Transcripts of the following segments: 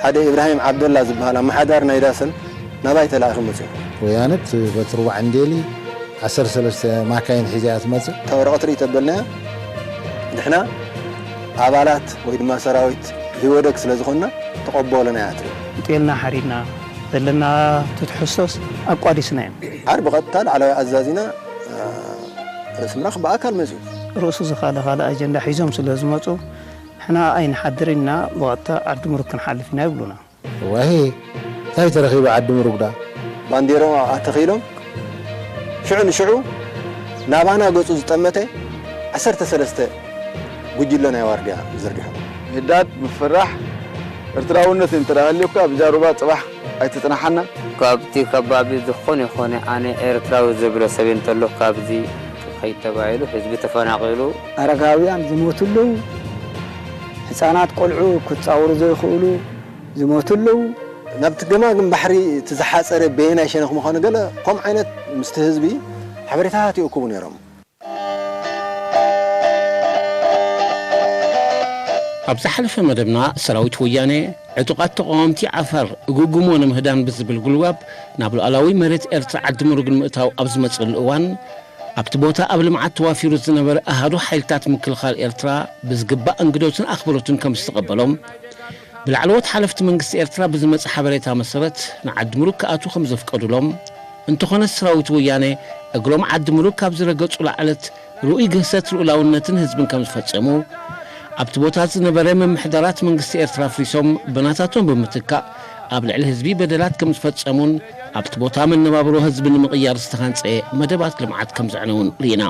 ሓደ ኢብራሂም ዓብደላ ዝበሃል ኣመሓዳሪ ናይ ዳሰን ናባይ ተላኢኹ መጺኡ። ወያነት በትሪ ዋዕንዴሊ ዓሰርተ ሰለስተ ማካይን ሒዛ እያ ትመጽእ። እታ ወረቐት ርኢ ተበልናያ፣ ንሕና ኣባላት ወይ ድማ ሰራዊት ህወደግ ስለ ዝኾንና ተቐበሉና እያ ትብል። ውጤልና ሓሪድና ዘለና ትትሕዝቶስ ኣቋዲስና እዮም። ዓር ብቐጥታ ላዕለዋይ ኣዛዚና ርእስምራኽ ብኣካል መጺኡ። ርእሱ ዝኻለ ካልእ ኣጀንዳ ሒዞም ስለ ዝመጹ ንሕና ኣይንሓድር ኢና፣ ብቐጥታ ዓዲ ምሩክ ክንሓልፍ ኢና ይብሉና። ዋሄ እንታይ ተረኺበ ዓዲ ምሩግዳ? ባንዴሮም ኣተኺሎም ሽዑ ንሽዑ ናባና ገጹ ዝጠመተ ዓሰርተ ሰለስተ ጉጅለ ናይ ዋርድያ ዝርግሑ። ምህዳድ ምፍራሕ ኤርትራውነት እንተ ሃልዩካ ብጃሩባ ጽባሕ ኣይትጽናሓና። ካብቲ ከባቢ ዝኾነ ይኾነ ኣነ ኤርትራዊ ዝብሎ ሰብ እንተሎ ካብዚ ከይድ ተባሂሉ ህዝቢ ተፈናቒሉ። ኣረጋውያን ዝሞቱ ኣለዉ። ህጻናት ቆልዑ ክጻወሩ ዘይኽእሉ ዝሞቱ ኣለዉ። ናብቲ ገማግም ባሕሪ እቲ ዝሓጸረ በየናይ ሸነኽ ምዃኑ ገለ ከምኡ ዓይነት ምስቲ ህዝቢ ሓበሬታታት ይእክቡ ነይሮም። ኣብ ዝሓለፈ መደብና ሰራዊት ወያነ ዕጡቓት ተቓወምቲ ዓፋር እጉጉሞ ንምህዳን ብዝብል ጉልባብ ናብ ሉዓላዊ መሬት ኤርትራ ዓዲ ምሩግ ንምእታው ኣብ ዝመጸሉ እዋን ኣብቲ ቦታ ኣብ ልምዓት ተዋፊሩ ዝነበረ ኣሃዱ ሓይልታት ምክልኻል ኤርትራ ብዝግባእ እንግዶትን ኣኽብሮትን ከም ዝተቐበሎም ብላዕለዎት ሓለፍቲ መንግስቲ ኤርትራ ብዝመጸ ሓበሬታ መሰረት ንዓዲ ምሩግ ክኣትዉ ከም ዘፍቀዱሎም፣ እንተኾነ ሰራዊት ወያነ እግሮም ዓዲ ምሩግ ካብ ዝረገጹላ ዕለት ርኡይ ግህሰት ልኡላውነትን ህዝብን ከም ዝፈጸሙ፣ ኣብቲ ቦታ ዝነበረ ምምሕዳራት መንግስቲ ኤርትራ ኣፍሪሶም ብናታቶም ብምትካእ ኣብ ልዕሊ ህዝቢ በደላት ከም ዝፈጸሙን ኣብቲ ቦታ መነባብሮ ህዝቢ ንምቕያር ዝተሃንጸ መደባት ልምዓት ከም ዘዕነዉን ርኢና።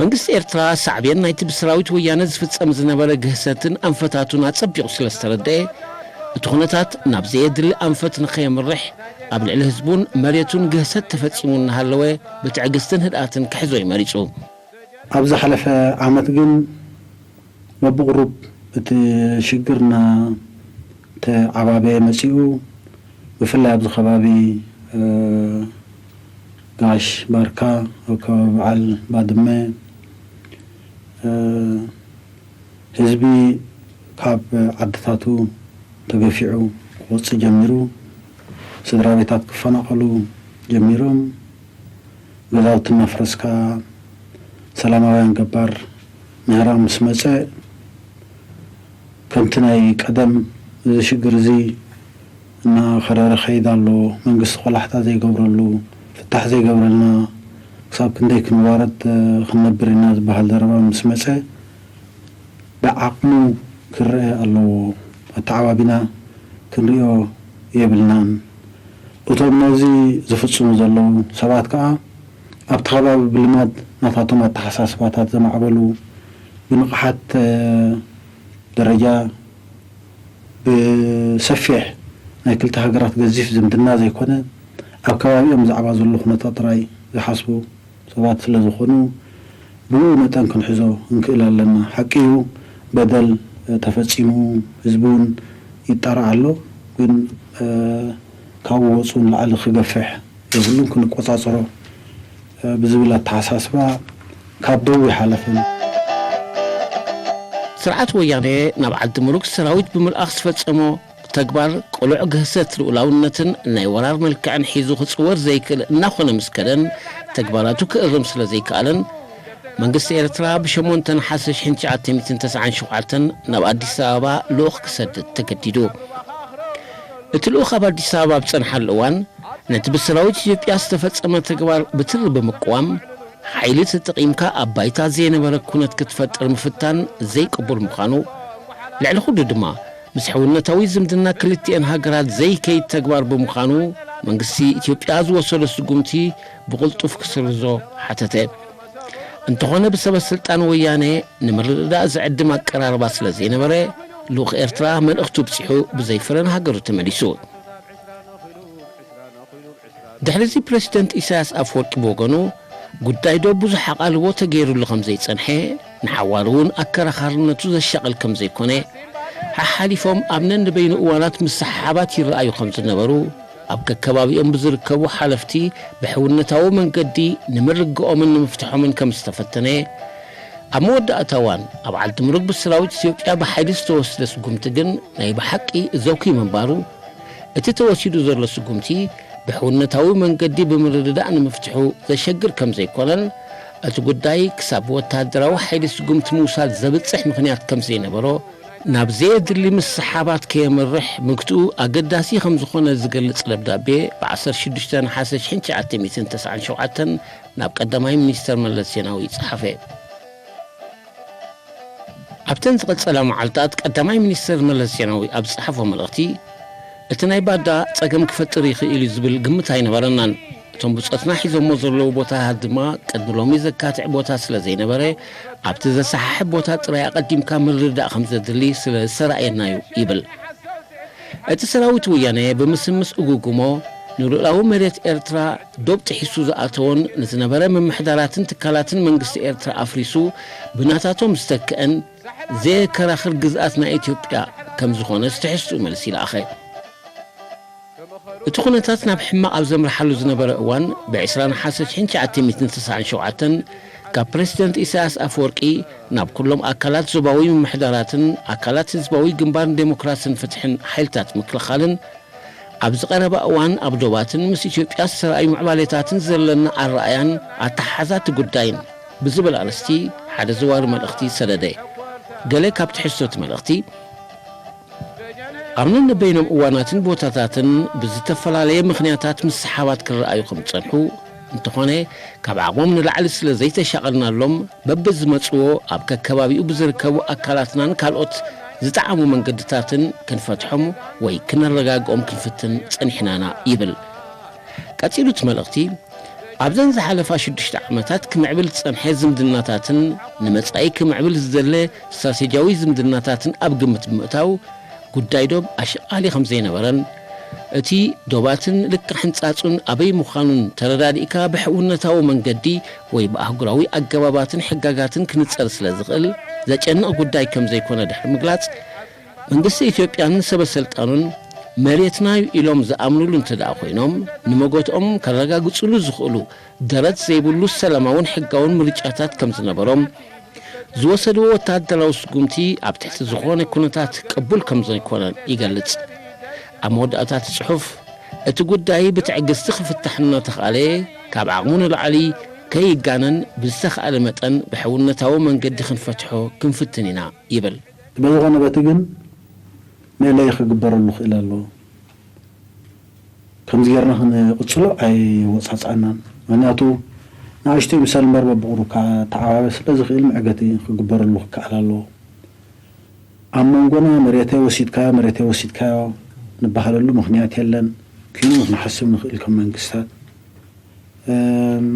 መንግስቲ ኤርትራ ሳዕቤን ናይቲ ብሰራዊት ወያነ ዝፍጸም ዝነበረ ግህሰትን ኣንፈታቱን ኣጸቢቑ ስለ ዝተረደኤ፣ እቲ ኩነታት ናብ ዘየድሊ ኣንፈት ንኸየምርሕ ኣብ ልዕሊ ህዝቡን መሬቱን ግህሰት ተፈጺሙ እናሃለወ ብትዕግስትን ህድኣትን ክሕዞ እዩ መሪጹ። ኣብ ዝሓለፈ ዓመት ግን በብቑሩብ እቲ ሽግር እናተዓባበየ መጺኡ። ብፍላይ ኣብዚ ከባቢ፣ እ፣ ጋሽ ባርካ፣ ኣብ ከባቢ በዓል ባድመ፣ እ፣ ህዝቢ ካብ ዓድታቱ ተገፊዑ ክወጽእ ጀሚሩ። ስድራ ቤታት ክፈናቐሉ ጀሚሮም። ገዛውቲ እናፍረስካ ሰላማውያን ገባር ምህራም ምስ መጸ፣ ከምቲ ናይ ቀደም እዚ ሽግር እዚ እናኸረረ ከይድ ኣሎ። መንግስቲ ቆላሕታ ዘይገብረሉ፣ ፍታሕ ዘይገብረልና፣ ክሳብ ክንደይ ክንዋረድ፣ እ፣ ክንነብር ኢና ዝበሃል ዘረባ ምስ መጸ፣ ብዓቕሙ ክረአ ኣለዎ። ኣተዓባቢና ክንሪኦ የብልናን። እቶም ነዚ ዝፍጽሙ ዘለዉ ሰባት ከኣ ኣብቲ ከባቢ ብልማድ ናታቶም ኣተሓሳስባታት ዘማዕበሉ፣ ብንቕሓት፣ እ፣ ደረጃ ብሰፊሕ ናይ ክልተ ሃገራት ገዚፍ ዝምድና ዘይኮነ፣ ኣብ ከባቢኦም ብዛዕባ ዘሎ ኩነታት ጥራይ ዝሓስቡ ሰባት ስለ ዝኾኑ፣ ብኡ መጠን ክንሕዞ ክንክእል ኣለና። ሓቂ እዩ፣ በደል ተፈጺሙ፣ ህዝቢ እውን ይጣራዕ ኣሎ። ግን፣ እ፣ ካብኡ ወጹ ንላዕሊ ክገፍሕ የብሉን፣ ክንቆጻጸሮ፣ እ፣ ብዝብል ኣተሓሳስባ ካብ ደቡብ ይሓለፍን። ስርዓት ወያነ ናብ ዓዲ ምሩግ ሰራዊት ብምልኣኽ ዝፈጸሞ ተግባር ቅሉዕ ግህሰት ልኡላውነትን ናይ ወራር መልክዕን ሒዙ ክጽወር ዘይክእል እናኾነ ምስ ከደን፣ ተግባራቱ ክእርም ስለ ዘይከኣለን፣ መንግስቲ ኤርትራ ብ ሸሞንተ ነሓሰ ሽሕን ትሽዓተ ሚእትን ተስዓን ሸውዓተን ናብ ኣዲስ ኣበባ ልኡኽ ክሰድድ ተገዲዱ። እቲ ልኡኽ ኣብ ኣዲስ ኣበባ ኣብ ዝጸንሓሉ እዋን፣ ነቲ ብሰራዊት ኢትዮጵያ ዝተፈጸመ ተግባር ብትሪ ብምቅዋም፣ ሓይሊ ተጠቒምካ ኣብ ባይታ ዘይነበረ ኩነት ክትፈጥር ምፍታን ዘይቅቡል ምዃኑ፣ ልዕሊ ኩሉ ድማ ምስ ሕውነታዊ ዝምድና ክልቲኤን ሃገራት ዘይከይድ ተግባር ብምዃኑ፣ መንግስቲ ኢትዮጵያ ዝወሰዶ ስጉምቲ ብቕልጡፍ ክስርዞ ሓተተ። እንተኾነ ብሰበ ስልጣን ወያነ ንምርድዳእ ዝዕድም ኣቀራርባ ስለ ዘይነበረ፣ ልኡኽ ኤርትራ መልእኽቱ ብጺሑ ብዘይፍረ ንሃገሩ ተመሊሱ። ድሕሪዚ ፕረሲደንት ኢሳያስ ኣፈወርቂ ብወገኑ፣ ጉዳይ ዶብ ብዙሕ ኣቓልቦ ተገይሩሉ ከም ዘይጸንሐ፣ ንሓዋሩ እውን ኣከራኻርነቱ ዘሻቕል ከም ዘይኮነ፣ ሓሓሊፎም ኣብ ነንበይኑ እዋናት ምስሕሓባት ይረኣዩ ከም ዝነበሩ፣ ኣብ ከከባቢኦም ብዝርከቡ ሓለፍቲ ብሕውነታዊ መንገዲ ንምርግኦምን ንምፍትሖምን ከም ዝተፈተነ፣ ኣብ መወዳእታ እዋን ኣብ ዓዲ ምሩግ ብሰራዊት ኢትዮጵያ ብሓይሊ ዝተወስደ ስጉምቲ ግን ናይ ብሓቂ ዘውኪ ምንባሩ፣ እቲ ተወሲዱ ዘሎ ስጉምቲ ብሕውነታዊ መንገዲ ብምርድዳእ ንምፍትሑ ዘሸግር ከም ዘይኮነን፣ እቲ ጉዳይ ክሳብ ወታደራዊ ሓይሊ ስጉምቲ ምውሳድ ዘብጽሕ ምኽንያት ከም ዘይነበሮ፣ ናብ ዘየድሊ ምስሕሓባት ከየምርሕ ምግትኡ ኣገዳሲ ከም ዝኾነ ዝገልጽ ደብዳቤ ብ ዓሰርተ ሽዱሽተ ነሓሰ ሽሕን ትሽዓተ ሚእትን ተስዓን ሸውዓተን ናብ ቀዳማይ ሚኒስተር መለስ ዜናዊ ጸሓፈ። ኣብተን ዝቐጸላ መዓልታት ቀዳማይ ሚኒስተር መለስ ዜናዊ ኣብ ዝጸሓፎ መልእኽቲ፣ እቲ ናይ ባዳ ጸገም ክፈጥር ይኽእል እዩ ዝብል ግምት ኣይነበረናን። እቶም ብጾትና ሒዞሞ ዘለዉ ቦታታት ድማ ቅድሚ ሎሚ ዘካትዕ ቦታ ስለ ዘይነበረ፣ ኣብቲ ዘሰሓሕብ ቦታ ጥራይ ኣቐዲምካ ምርድዳእ ከም ዘድሊ ስለ ዝተራእየና እዩ ይብል። እቲ ሰራዊት ወያነ ብምስምስ እጉጉሞ ንልኡላዊ መሬት ኤርትራ ዶብ ጥሒሱ ዝኣተወን ንዝነበረ ምምሕዳራትን ትካላትን መንግስቲ ኤርትራ ኣፍሪሱ ብናታቶም ዝተክአን ዘየከራኽር ግዝኣት ናይ ኢትዮጵያ ከም ዝኾነስ ትሕዝትኡ መልሲ ለኣኸ። እቲ ኩነታት ናብ ሕማቕ ኣብ ዘምርሓሉ ዝነበረ እዋን፣ ብ ዕስራ ነሓሰ ሽሕን ትሽዓተ ሚእትን ተስዓን ሸውዓተን ካብ ፕረሲደንት ኢሳያስ ኣፈወርቂ ናብ ኩሎም ኣካላት ዞባዊ ምምሕዳራትን ኣካላት ህዝባዊ ግንባር ንዴሞክራስን ፍትሕን ሓይልታት ምክልኻልን ኣብ ዝቐረባ እዋን ኣብ ዶባትን ምስ ኢትዮጵያ ዝተራእዩ ምዕባሌታትን ዘለና ኣረኣያን ኣተሓሕዛቲ ጉዳይን ብዝብል ኣርእስቲ ሓደ ዘዋሪ መልእኽቲ ሰደደ። ገለ ካብ ትሕዝቶ እቲ መልእኽቲ፣ ኣብ ነንበይኖም እዋናትን ቦታታትን ብዝተፈላለየ ምኽንያታት ምስሓባት ክረኣዩ ከም ዝጸንሑ፣ እንተኾነ ካብ ዓቕሞም ንላዕሊ ስለ ዘይተሻቐልናሎም፣ በብዝመጽዎ ኣብ ከከባቢኡ ብዝርከቡ ኣካላትናን ካልኦት ዝጠዓሙ መንገድታትን ክንፈትሖም ወይ ክነረጋግኦም ክንፍትን ጸኒሕናና ይብል። ቀጺሉ እቲ መልእኽቲ፣ ኣብዘን ዝሓለፋ ሽዱሽተ ዓመታት ክምዕብል ዝጸንሐ ዝምድናታትን ንመጻኢ ክምዕብል ዝደለ ስትራቴጂያዊ ዝምድናታትን ኣብ ግምት ብምእታው፣ ጉዳይ ዶብ ኣሽቓሊ ከም ዘይነበረን፣ እቲ ዶባትን ልክዕ ሕንጻጹን ኣበይ ምዃኑን ተረዳዲእካ ብሕውነታዊ መንገዲ ወይ ብኣህጉራዊ ኣገባባትን ሕጋጋትን ክንጸር ስለ ዝኽእል ዘጨንቕ ጉዳይ ከም ዘይኮነ ድሕሪ ምግላጽ፣ መንግስቲ ኢትዮጵያን ሰበ ሰልጣኑን መሬትና እዩ ኢሎም ዝኣምኑሉ እንተ ደኣ ኮይኖም፣ ንመጎትኦም ከረጋግጹሉ ዝኽእሉ ደረት ዘይብሉ ሰላማውን ሕጋውን ምርጫታት ከም ዝነበሮም፣ ዝወሰድዎ ወተሃደራዊ ስጉምቲ ኣብ ትሕቲ ዝኾነ ኩነታት ቅቡል ከም ዘይኮነን ይገልጽ። ኣብ መወዳእታ እቲ ጽሑፍ፣ እቲ ጉዳይ ብትዕግስቲ ክፍታሕ እናተኽኣለ፣ ካብ ዓቕሙ ንላዕሊ ከይጋነን ብዝተኽኣለ መጠን ብሕውነታዊ መንገዲ ክንፈትሖ ክንፍትን ኢና ይብል። በዝኾነ በቲ ግን መእለዪ ክግበረሉ ክእል ኣለዎ። ከምዚ ጌርና ክንቕጽሎ ኣይወጻጽኣናን። ምኽንያቱ ንኣሽቱ ይምሰል እምበር በብቑሩብ ከኣ ተዓባቢ ስለ ዝኽእል መዕገቲ ክግበረሉ ክከኣል ኣለዎ። ኣብ መንጎና መሬተይ ወሲድካዮ፣ መሬተይ ወሲድካዮ ንበሃለሉ ምኽንያት የለን። ኪኑ ክንሓስብ ንኽእል ከም መንግስታት። እም፣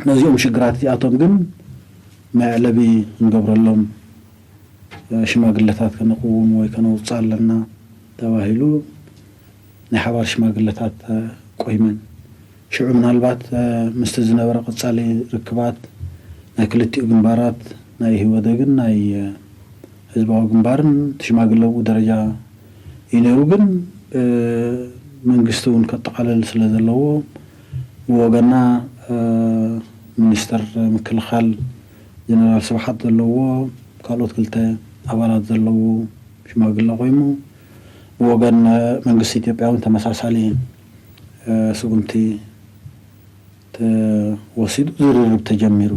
ነዚኦም ሽግራት እዚኣቶም ግን መዕለቢ ክንገብረሎም፣ እ፣ ሽማግለታት ከነቕውም ወይ ከነውጽእ ኣለና ተባሂሉ ናይ ሓባር ሽማግለታት፣ እ፣ ቆይመን። ሽዑ ምናልባት፣ እ፣ ምስቲ ዝነበረ ቀጻሊ ርክባት ናይ ክልቲኡ ግንባራት ናይ ኢህወደግን ናይ፣ እ፣ ህዝባዊ ግንባርን እቲ ሽማግለ ኣብኡ ደረጃ እዩ ነይሩ። ግን፣ እ፣ መንግስቲ እውን ከጠቓልል ስለ ዘለዎ ብወገና፣ እ፣ ሚኒስተር ምክልኻል ጀነራል ስብሓት ዘለዎ ካልኦት ክልተ ኣባላት ዘለዎ ሽማግለ ኮይኑ፣ ብወገን መንግስቲ ኢትዮጵያ እውን ተመሳሳሊ፣ እ፣ ስጉምቲ ተወሲዱ ዝርርብ ተጀሚሩ።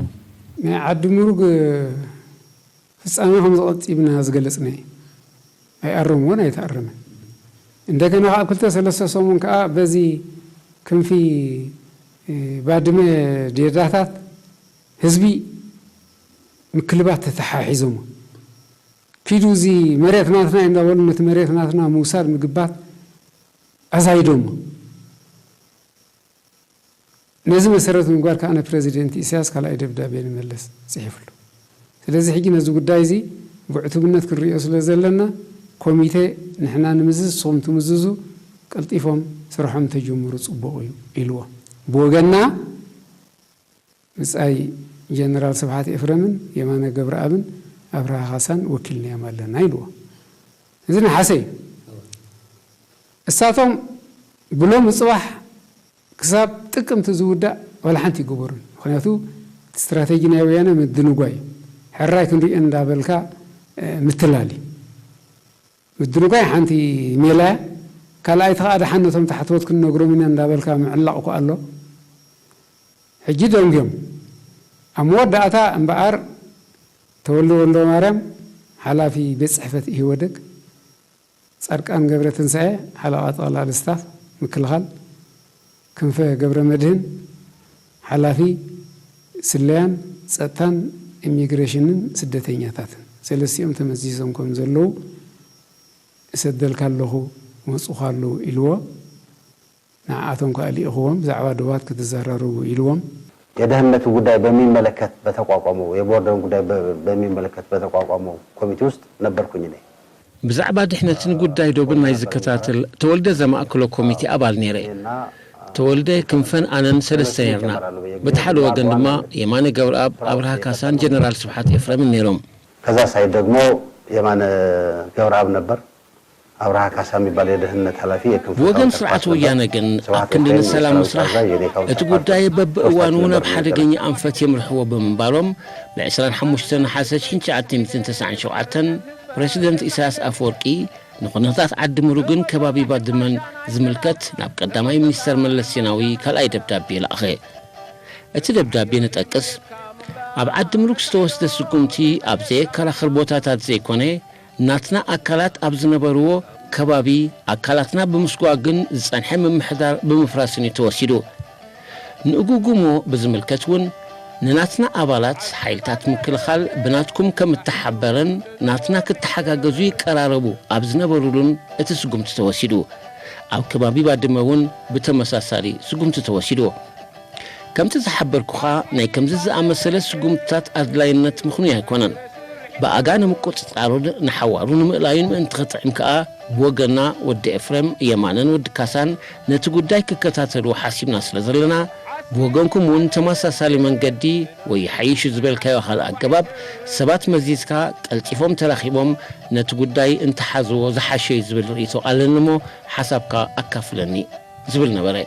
ናይ ዓዲ ምሩግ ፍጻሜ ከም ዝቐጽ ኢብና ዝገለጽናዮ ኣይኣረምዎን ኣይተኣረመን። እንደገና ከኣ ኣብ ክልተ ሰለስተ ሰሙን ከኣ በዚ ክንፊ፣ እ፣ ባድመ ዴዳታት ህዝቢ ምክልባት ተተሓሒዞሞ። ኪዱ እዚ መሬት ናትና እዩ እንዳበሉ ነቲ መሬት ናትና ምውሳድ ምግባት ኣዛይዶሞ። ነዚ መሰረት ምግባር ከኣ ንፕረዚደንት ኢሳያስ ካልኣይ ደብዳቤ ንመለስ ጽሒፉሉ። ስለዚ ሕጂ ነዚ ጉዳይ እዚ ብዕቱብነት ክንርእዮ ስለ ዘለና፣ ኮሚቴ ንሕና ንምዝዝ፣ ንስኹም ትምዝዙ፣ ቀልጢፎም ስርሖም ተጀምሩ ጽቡቕ እዩ ኢልዎ። ብወገንና ምጻይ ጀነራል ስብሓት ኤፍረምን የማነ ገብረኣብን ኣብርሃ ካሳን ወኪልናዮም ኣለና ኢልዎ። እዚ ነሓሰ እዩ። እሳቶም ብሎሚ ጽባሕ ክሳብ ጥቅምቲ ዝውዳእ ዋላ ሓንቲ ይገበሩን። ምኽንያቱ እቲ ስትራቴጂ ናይ ወያነ ምድንጓይ እዩ። ሕራይ ክንሪኦ እንዳበልካ ምትላል እዩ። ምድንጓይ ሓንቲ ሜላ እያ። ካልኣይቲ ከዓ ደሓን ነቶም ታሕተዎት ክንነግሮም ኢና እንዳበልካ ምዕላቕ እኮ ኣሎ። ሕጂ ደንጉዮም። ኣብ መወዳእታ እምበኣር ተወልደ ወልደማርያም ሓላፊ ቤት ጽሕፈት ኢህወደግ፣ ጻድቃን ገብረትንሳኤ ሓለቓ ጠቕላሊ ስታፍ ምክልኻል፣ ክንፈ ገብረመድህን ሓላፊ ስለያን ጸጥታን ኢሚግሬሽንን ስደተኛታትን ሰለስቲኦም ተመዚዞም ከም ዘለዉ እሰደልካ ኣለኹ፣ መጹኻ ኣለዉ ኢልዎ። ንዓኣቶም ከኣ ልኢኽዎም፣ ብዛዕባ ዶባት ክትዘራረቡ ኢልዎም። የደህንነትን ጉዳይ በሚመለከት በተቋቋመው የቦርደርን ጉዳይ በሚመለከት በተቋቋመው ኮሚቴ ውስጥ ነበርኩኝ እኔ። ብዛዕባ ድሕነትን ጉዳይ ዶብን ናይ ዝከታተል ተወልደ ዘማእከሎ ኮሚቴ ኣባል ነይረ። ተወልደ፣ ክንፈን ኣነን ሰለስተ ነርና። በቲ ሓደ ወገን ድማ የማነ ገብረኣብ፣ ኣብርሃ ካሳን ጀነራል ስብሓት ኤፍረምን ነይሮም። ከዛ ሳይድ ደግሞ የማነ ገብረኣብ ነበር። ኣብርሃ ካሳ የሚባል የደህንነት ኃላፊ የክንፈ ብወገን ስርዓት ወያነ ግን ኣብ ክንዲ ንሰላም ምስራሕ እቲ ጉዳይ በብእዋኑ ናብ ሓደገኛ ኣንፈት የምርሕዎ ብምንባሮም ብ ዕስራን ሓሙሽተን ነሓሰ ሽሕን ትሽዓተ ሚእትን ተስዓን ሸውዓተን ፕረሲደንት ኢሳያስ ኣፈወርቂ ንኹነታት ዓዲ ምሩግን ከባቢ ባድመን ዝምልከት ናብ ቀዳማይ ሚኒስተር መለስ ዜናዊ ካልኣይ ደብዳቤ ለኣኸ። እቲ ደብዳቤ ንጠቅስ፣ ኣብ ዓዲ ምሩግ ዝተወስደ ስጉምቲ ኣብ ዘየከራኽር ቦታታት ዘይኮነ፣ ናትና ኣካላት ኣብ ዝነበርዎ ከባቢ ኣካላትና ብምስጓግን ዝጸንሐ ምምሕዳር ብምፍራስን እዩ ተወሲዱ። ንእጉጉሞ ብዝምልከት እውን ንናትና ኣባላት ሓይልታት ምክልኻል ብናትኩም ከም እተሓበረን ናትና ክተሓጋገዙ ይቀራረቡ ኣብ ዝነበሩሉን እቲ ስጉምቲ ተወሲዱ። ኣብ ከባቢ ባድመ እውን ብተመሳሳሊ ስጉምቲ ተወሲዱ። ከምቲ ዝሓበርኩኻ ናይ ከምዚ ዝኣመሰለ ስጉምትታት ኣድላይነት ምኽኑይ ኣይኮነን። ብኣጋ ንምቁጽጻሩን ንሓዋሩ ንምእላዩን ምእንቲ ክጥዕም ከኣ ብወገንና ወዲ ኤፍሬም የማነን ወዲ ካሳን ነቲ ጉዳይ ክከታተልዎ ሓሲብና ስለ ዘለና ብወገንኩም እውን ተመሳሳሊ መንገዲ ወይ ይሓይሽ እዩ ዝበልካዮ ካልእ ኣገባብ ሰባት መዚዝካ ቀልጢፎም ተራኺቦም ነቲ ጉዳይ እንተሓዝዎ ዝሓሸ እዩ ዝብል ርእይቶ ኣለኒ እሞ ሓሳብካ ኣካፍለኒ ዝብል ነበረ።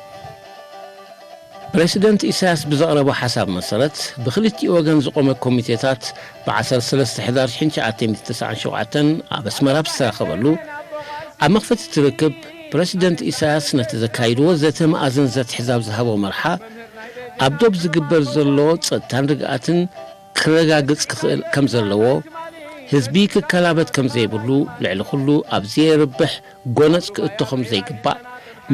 ፕረሲደንት ኢሳያስ ብዘቕረቦ ሓሳብ መሰረት ብኽልቲኡ ወገን ዝቖመ ኮሚቴታት ብ ዓሰርተ ሰለስተ ሕዳር ሽሕን ትሽዓተ ሚእትን ተስዓን ሸውዓተን ኣብ ኣስመራ ብዝተራኸበሉ ኣብ መኽፈቲ እቲ ርክብ ፕረሲደንት ኢሳያስ ነቲ ዘካይድዎ ዘተ መኣዝን ዘትሕዝ ኣብ ዝሃቦ መርሓ ኣብ ዶብ ዝግበር ዘሎ ጸጥታን ርግኣትን ክረጋግጽ ክኽእል ከም ዘለዎ፣ ህዝቢ ክከላበት ከም ዘይብሉ፣ ልዕሊ ኩሉ ኣብ ዘየርብሕ ጎነጽ ክእቶ ከም ዘይግባእ፣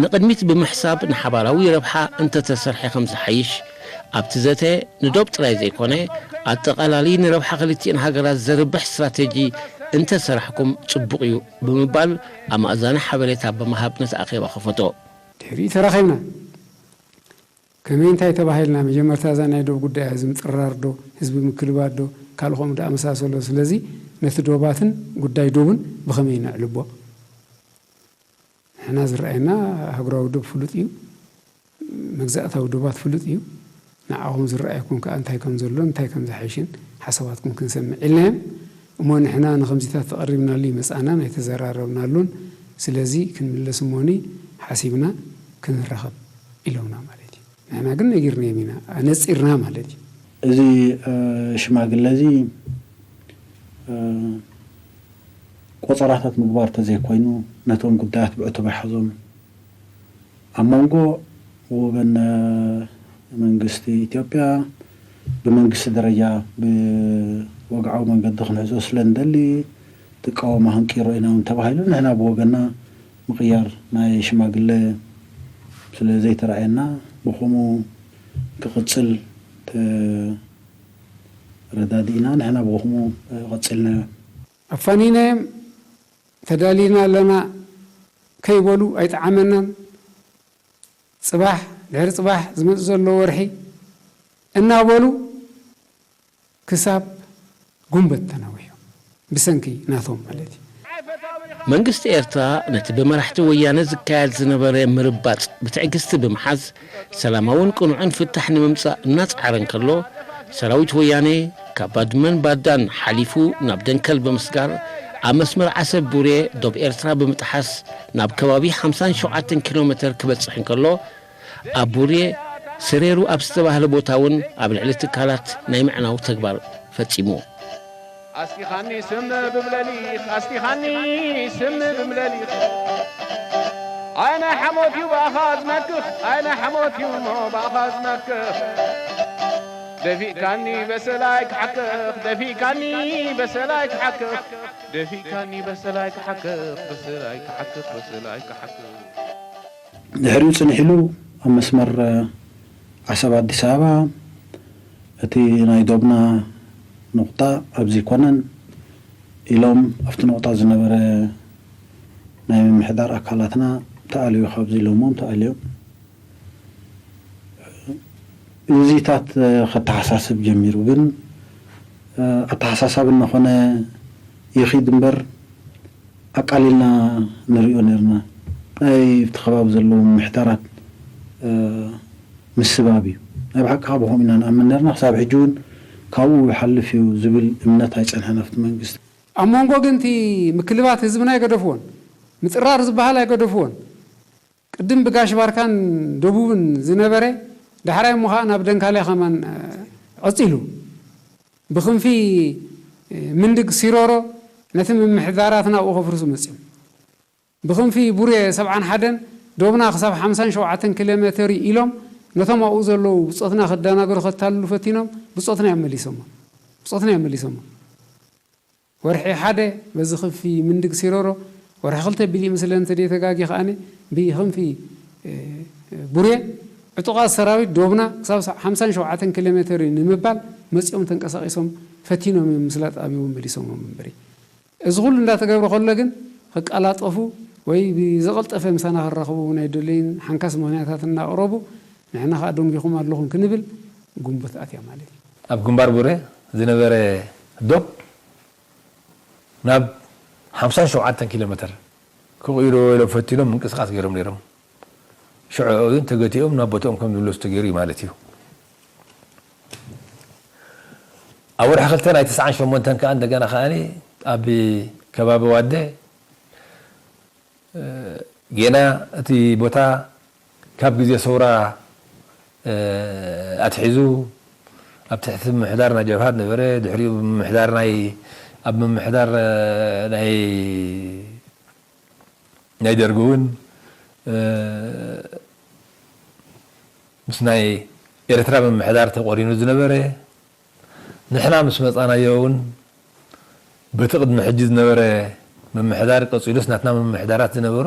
ንቕድሚት ብምሕሳብ ንሓባራዊ ረብሓ እንተተሰርሐ ከም ዝሓይሽ፣ ኣብቲ ዘተ ንዶብ ጥራይ ዘይኮነ ኣጠቓላሊ ንረብሓ ክልቲኤን ሃገራት ዘርብሕ ስትራተጂ እንተሰራሕኩም ጽቡቕ እዩ ብምባል ኣማእዛኒ ሓበሬታ ብምሃብ ነቲ ኣኼባ ከፈቶ። ድሕሪኡ ተራኺብና። ከመይ እንታይ ተባሂልና መጀመርታ እዛ ናይ ዶብ ጉዳይ እያ ዝምጥራር ዶ ህዝቢ ምክልባት ዶ ካልእ ከምኡ ዝኣመሳሰሎ ስለዚ ነቲ ዶባትን ጉዳይ ዶብን ብኸመይ ነዕልቦ ንሕና ዝረኣየና ኣህጉራዊ ዶብ ፍሉጥ እዩ መግዛእታዊ ዶባት ፍሉጥ እዩ ንዓኹም ዝረኣየኩም ከዓ እንታይ ከም ዘሎን እንታይ ከም ዝሓይሽን ሓሳባትኩም ክንሰምዕ ኢልናዮም እሞ ንሕና ንኸምዚታት ተቐሪብናሉ ይመፃና ኣይተዘራረብናሉን ስለዚ ክንምለስ እሞኒ ሓሲብና ክንራኸብ ኢሎምና ማለት እዩ ንሕና ግን ነጊርናዮም ኢና ኣነፂርና ማለት እዩ እዚ ሽማግለ እዚ ቆፀራታት ምግባር ተዘይኮይኑ ነቶም ጉዳያት ብዕቱብ ኣይሓዞም ኣብ መንጎ ብወገን መንግስቲ ኢትዮጵያ ብመንግስቲ ደረጃ ብወግዓዊ መንገዲ ክንሕዞ ስለ ንደሊ ትቃወማ ክንቅይሮ ኢና እውን ተባሂሉ ንሕና ብወገና ምቕያር ናይ ሽማግለ ስለ ዘይተራእየና ብኸምኡ ክቕፅል ተረዳዲእና ንሕና ብኸምኡ ቀፂልናዮ። ኣፋኒናዮም ተዳሊና ኣለና ከይበሉ ኣይጠዓመናን ፅባሕ ድሕሪ ፅባሕ ዝመፅእ ዘሎ ወርሒ እናበሉ ክሳብ ጉንበት ተናዊሑ ብሰንኪ ናቶም ማለት እዩ። መንግስቲ ኤርትራ ነቲ ብመራሕቲ ወያነ ዝካየድ ዝነበረ ምርባጽ ብትዕግስቲ ብምሓዝ ሰላማውን ቅኑዕን ፍታሕ ንምምጻእ እናጸዓረ እንከሎ ሰራዊት ወያነ ካብ ባድመን ባዳን ሓሊፉ ናብ ደንከል ብምስጋር ኣብ መስመር ዓሰብ ቡሬ ዶብ ኤርትራ ብምጥሓስ ናብ ከባቢ ሓምሳን ሸውዓተን ኪሎ ሜተር ክበጽሕ እንከሎ ኣብ ቡሬ ሰሬሩ ኣብ ዝተባህለ ቦታ እውን ኣብ ልዕሊ ትካላት ናይ ምዕናው ተግባር ፈጺሙ። ኣስቲኻኒ ስም ብብለሊኽ፣ ኣስቲኻኒ ስም ብብለሊኽ። ኣይነ ሓሞት እዩ ብኣኻ ዝመክኽ፣ ኣይነ ሓሞት እዩ እሞ ብኣኻ ዝመክኽ። ደፊእካኒ በሰላይ ክሓክኽ፣ ደፊእካኒ በሰላይ ክሓክኽ፣ ደፊእካኒ በሰላይ ክሓክኽ፣ በሰላይ ክሓክኽ፣ በሰላይ ክሓክኽ። ድሕሪኡ ጽንሕ ኢሉ ኣብ መስመር ዓሰብ ኣዲስ ኣበባ እቲ ናይ ዶብና ነቑጣ ኣብዚ ኣይኮነን ኢሎም ኣብቲ ነቑጣ ዝነበረ ናይ ምምሕዳር ኣካላትና ተኣልዩ ካብዚ ኢሎሞም ተኣልዮም። እዚታት ከተሓሳስብ ጀሚሩ። ግን ኣተሓሳሳቢ እናኾነ ይኺድ እምበር ኣቃሊልና ንሪኦ ነርና። ናይ ኣብቲ ከባቢ ዘለዉ ምምሕዳራት ምስባብ እዩ። ናይ ብሓቂ ካብ ከምኡ ኢና ንኣምን ነርና። ክሳብ ሕጂ እውን ካብኡ ይሓልፍ እዩ ዝብል እምነት ኣይጸንሐን ኣብቲ መንግስቲ። ኣብ መንጎ ግን እቲ ምክልባት ህዝብና ኣይገደፍዎን፣ ምጽራር ዝበሃል ኣይገደፍዎን። ቅድም ብጋሽ ባርካን ደቡብን ዝነበረ፣ ዳሕራይ እሞ ኸኣ ናብ ደንካልያ ከማን፣ እ፣ ቐጺሉ። ብኽንፊ፣ እ፣ ምንድግ ሲሮሮ ነቲ ምምሕዳራት ናብኡ ከፍርሱ መጺኦም። ብኽንፊ ቡሬ ሰብዓን ሓደን ዶብና ክሳብ ሓምሳን ሸውዓተን ኪሎ ሜተር ኢሎም ነቶም ኣብኡ ዘለዉ ብጾትና ከደናግሩ ከታልሉ ፈቲኖም፣ ብጾትና እዮም መሊሶሞ። ብጾትና እዮም መሊሶሞ። ወርሒ ሓደ በዚ ክንፊ ምንድግ ሲሮሮ፣ ወርሒ ክልተ ቢሊ ምስለ እንተ ደይተጋጊ ከኣኒ ብክንፊ፣ እ፣ ቡሬ ዕጡቓት ሰራዊት ዶብና ክሳብ ሓምሳን ሸውዓተን ኪሎ ሜተር እዩ ንምባል መጺኦም ተንቀሳቒሶም ፈቲኖም እዮም ምስላ ጠቓሚዎም መሊሶሞም እምበሪ። እዚ ኩሉ እንዳተገብረ ከሎ ግን ክቀላጠፉ ወይ ብዝቐልጠፈ ምሳና ክራኸቡ እውን ኣይደለዩን። ሓንካስ ምኽንያታት እናቕረቡ ንሕና ከኣ ደንጊኹም ኣለኹም ክንብል ግንቦት ኣትያ ማለት እዩ። ኣብ ግንባር ቡሬ ዝነበረ ዶብ ናብ ሓምሳን ሸውዓተን ኪሎ ሜተር ክቕይርዎ ኢሎም ፈቲኖም ምንቅስቓስ ገይሮም ነይሮም። ሽዑ ግን ተገቲኦም ናብ ቦትኦም ከም ዝምለሱ ተገይሩ እዩ ማለት እዩ። ኣብ ወርሒ ክልተ ናይ ተስዓን ሸሞንተን ከኣ እንደገና ከኣ ኣብ ከባቢ ዋደ፣ እ፣ ጌና እቲ ቦታ ካብ ግዜ ሰውራ፣ እ፣ ኣትሒዙ ኣብ ትሕቲ ምምሕዳር ናይ ጀብሃ ነበረ። ድሕሪኡ ምምሕዳር ናይ፣ ኣብ ምምሕዳር፣ እ፣ ናይ ናይ ደርጊ እውን፣ እ፣ ምስ ናይ ኤርትራ ምምሕዳር ተቆሪኑ ዝነበረ፣ ንሕና ምስ መጻናዮ እውን በቲ ቅድሚ ሕጂ ዝነበረ ምምሕዳር ቀጺሉስ ናትና ምምሕዳራት ዝነበሩ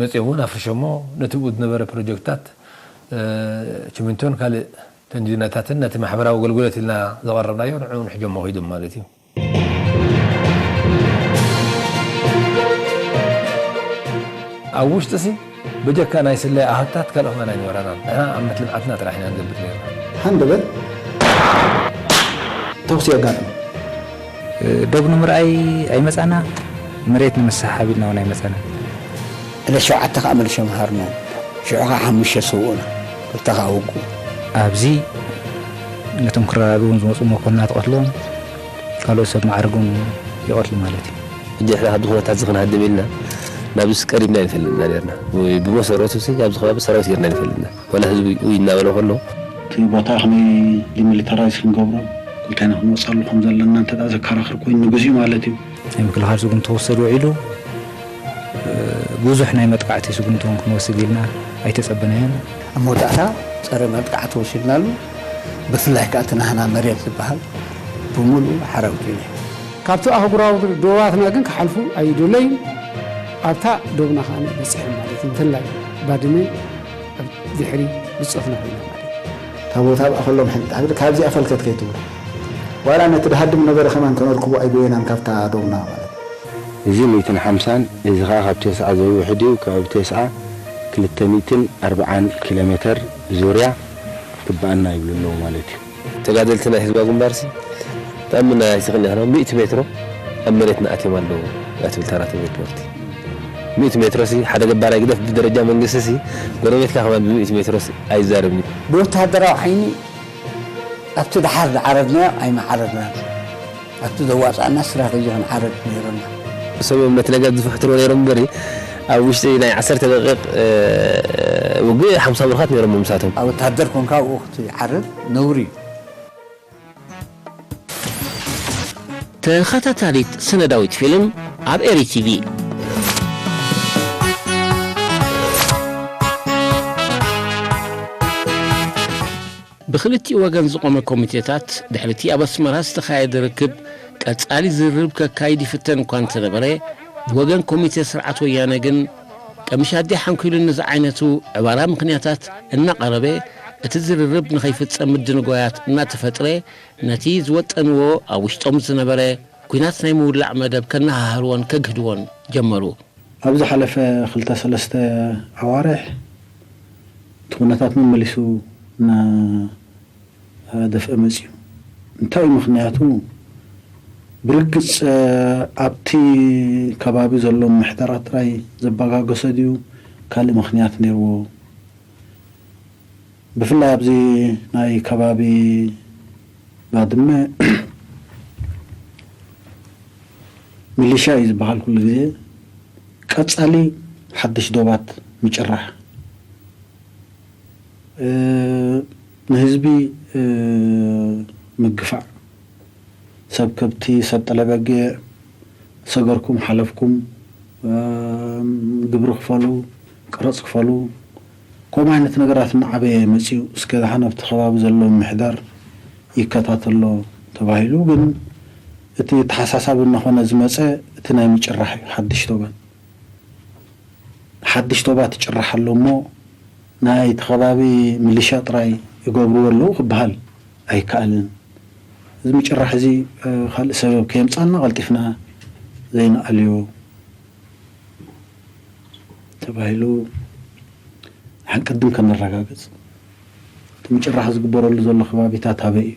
መጺኦም እውን ኣፍርሾሞ፣ ነቲ ብኡ ዝነበረ ፕሮጀክትታት፣ እ፣ ችሚንቶን ካልእ ተንዲናታትን ነቲ ማሕበራዊ ኣገልግሎት ኢልና ዘቐረብናዮ ንዕኡ እውን ሕጆሞ ከይዶም ማለት እዩ። ኣብ ውሽጢ ሲ ብጀካ ናይ ስለያ ኣሃታት ካልእ ከማን ኣይነበረናን። ንሕና ኣብ መት ልምዓትና ጥራሕ ኢና ንገብር ነርና። ሃንደበት ተኹሲ የጋጥም። ዶብ ንምርኣይ ኣይመጻና፣ መሬት ንምስሓብ ኢልና እውን ኣይመጻና። ዕለት ሸውዓተ ከኣ መልሶም ሃርሞም። ሽዑ ከኣ ሓሙሽተ ሰውኡና፣ ክልተ ከኣ ውግኡ። ኣብዚ ነቶም ክረዳድኡ ዝመጹ መኮንናት ቀትሎም፣ ካልኦት ሰብ ማዕርግ እውን ይቐትሉ ማለት እዩ። ሕጂ ንሕና ካብዚ ኩነታት እዚ ክንሃድም ኢልና ናብዚ ቀሪብና ኣይንፈልጥና ነርና። ወይ ብመሰረቱ ሲ ኣብዚ ከባቢ ሰራዊት ጌርና ኣይንፈልጥና። ዋላ ህዝቢ ኡይ እናበለ ከሎ እቲ ቦታ ከመይ ዲሚሊተራይዝ ክንገብሮ፣ ክልቴና ክንወፅኣሉ ከም ዘለና እንተ ደኣ ዘከራኽር ኮይኑ ንግዚኡ ማለት እዩ። ናይ ምክልኻል ስጉምቲ ክወሰድ ውዒሉ፣ እ፣ ብዙሕ ናይ መጥቃዕቲ ስጉምቲ እውን ክንወስድ ኢልና ኣይተጸበናዮን። ኣብ መወዳእታ ጸረ መጥቃዕቲ ወሲድናሉ። ብፍላይ ከኣ እቲ ናህና መሬት ዝበሃል ብምሉኡ ሓራዊት እዩ። ካብቲ ኣህጉራዊ ዶባትና ግን ክሓልፉ ኣይደለዩን። ኣብታ ዶብና ከኣ በጺሖም ማለት እዩ። እንተላይ ባድመ ኣብ ድሕሪ ብጾትና ኮይና ማለት እዩ። እታ ቦታ ኣብኣ ከሎም ሕንጣ ብል ካብዚኣ ፈልከት ከይትብሉ። ዋላ ነቲ ድሃድም ነበረ ከማን ከነርክቦ ኣይደየናን ካብታ ዶብና ማለት እዩ። እዚ ሚእትን ሓምሳን፣ እዚ ኸኣ ካብ ቴስዓ ዘይውሕድ እዩ። ከባቢ ቴስዓ ክልተ ሚእትን ኣርብዓን ኪሎ ሜተር ዙርያ ትበኣና ይብሉ ኣለዉ ማለት እዩ። ተጋደልቲ ናይ ህዝባዊ ግንባርሲ፣ ተኣምና ኣይትኽእልን ኢኻ። ሚእቲ ሜትሮ ኣብ መሬትና ኣትዮም ኣለዉ እያ ትብል ታራ ትብል ሪፖርቲ። ሚእቲ ሜትሮሲ ሓደ ገባራይ ግደፍ ብደረጃ መንግስቲሲ፣ ጎረቤትካ ከማን ብሚእቲ ሜትሮሲ ኣይዛረብን እዩ። ብወተሃደራዊ ዓይኒ ኣብቲ ደሓር ዝዓረድናዮ ኣይመዓረድናን። ኣብቲ ዘዋጽኣና ስትራተጂ ክንዓርድ ነይሩና። ሰብኦም ነቲ ነገር ዝፍሕትርዎ ነይሮም እምበሪ፣ ኣብ ውሽጢ ናይ ዓሰርተ ደቂቕ፣ እ፣ ውግእ ሓምሳ ብሩኻት ነይሮም ምሳቶም። ኣብ ወተሃደር ኮንካ ኣብኡ ክትዓርድ ነውሪ እዩ። ተኸታታሊት ሰነዳዊት ፊልም ኣብ ኤሪ ቲቪ። ብኽልቲኡ ወገን ዝቖመ ኮሚቴታት፣ ድሕሪ'ቲ ኣብ ኣስመራ ዝተኻየደ ርክብ፣ ቀጻሊ ዝርርብ ከካይድ ይፍተን እኳ እንተነበረ፣ ብወገን ኮሚቴ ስርዓት ወያነ ግን፣ ቀምሽ ኣደይ ሓንኲሉኒ ዝዓይነቱ ዕባራ ምኽንያታት እናቐረበ፣ እቲ ዝርርብ ንኸይፍጸም ምድንጓያት እናተፈጥረ፣ ነቲ ዝወጠንዎ ኣብ ውሽጦም ዝነበረ ኲናት ናይ ምውላዕ መደብ ከነሃህርዎን ከግህድዎን ጀመሩ። ኣብ ዝሓለፈ ክልተ ሰለስተ ኣዋርሕ እቲ ኩነታት መመሊሱ እናደፍአ መጺኡ። እንታይ እዩ ምኽንያቱ? ብርግጽ ኣብቲ ከባቢ ዘሎ ምሕደራ ጥራይ ዘበጋገሰ ድዩ ካልእ ምኽንያት ነይርዎ? ብፍላይ ኣብዚ ናይ ከባቢ ባድመ ሚሊሻ እዩ ዝበሃል ኩሉ ግዜ። ቀጻሊ ሓድሽ ዶባት ምጭራሕ፣ እ፣ ንህዝቢ፣ እ፣ ምግፋዕ፣ ሰብ ከብቲ፣ ሰብ ጠለበጊዕ፣ ሰገርኩም ሓለፍኩም፣ እ፣ ግብሪ ክፈሉ፣ ቀረጽ ክፈሉ፣ ከምኡ ዓይነት ነገራት እናዓበየ መጺኡ፣ እስከ ደሓን ኣብቲ ከባቢ ዘሎ ምምሕዳር ይከታተሎ ተባሂሉ። ግን እቲ ተሓሳሳቢ እናኾነ ዝመጸ እቲ ናይ ምጭራሕ እዩ። ሓድሽ ዶባት፣ ሓድሽ ዶባት ይጭራሕ ኣሎ እሞ፣ ናይቲ ከባቢ ሚሊሻ ጥራይ ይገብርዎ ኣለዉ ክበሃል ኣይከኣልን። እዚ ምጭራሕ እዚ፣ እ፣ ካልእ ሰበብ ከየምጻልና ቀልጢፍና ዘይንኣልዮ ተባሂሉ፣ ንሓን ቅድም ከነረጋግጽ፣ እቲ ምጭራሕ ዝግበረሉ ዘሎ ከባቢታት ኣበይ እዩ?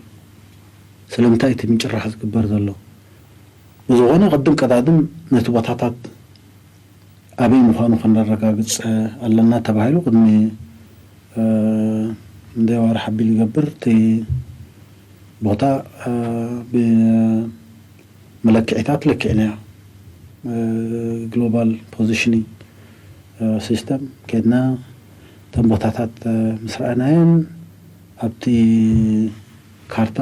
ስለምንታይ እቲ ምጭራሕ ዝግበር ዘሎ? ብዝኾነ ቅድም ቀዳድም ነቲ ቦታታት ኣበይ ምዃኑ ከነረጋግጽ ኣለና ተባሂሉ ቅድሚ፣ እ፣ ክንደይ ኣዋርሕ ኣቢሉ ይገብር። እቲ ቦታ፣ እ፣ ብመለክዒታት ለኪዕናዮ። እ፣ ግሎባል ፖዚሽኒንግ፣ እ፣ ሲስተም ከድና እተን ቦታታት፣ እ፣ ምስ ረኣናየን ኣብቲ ካርታ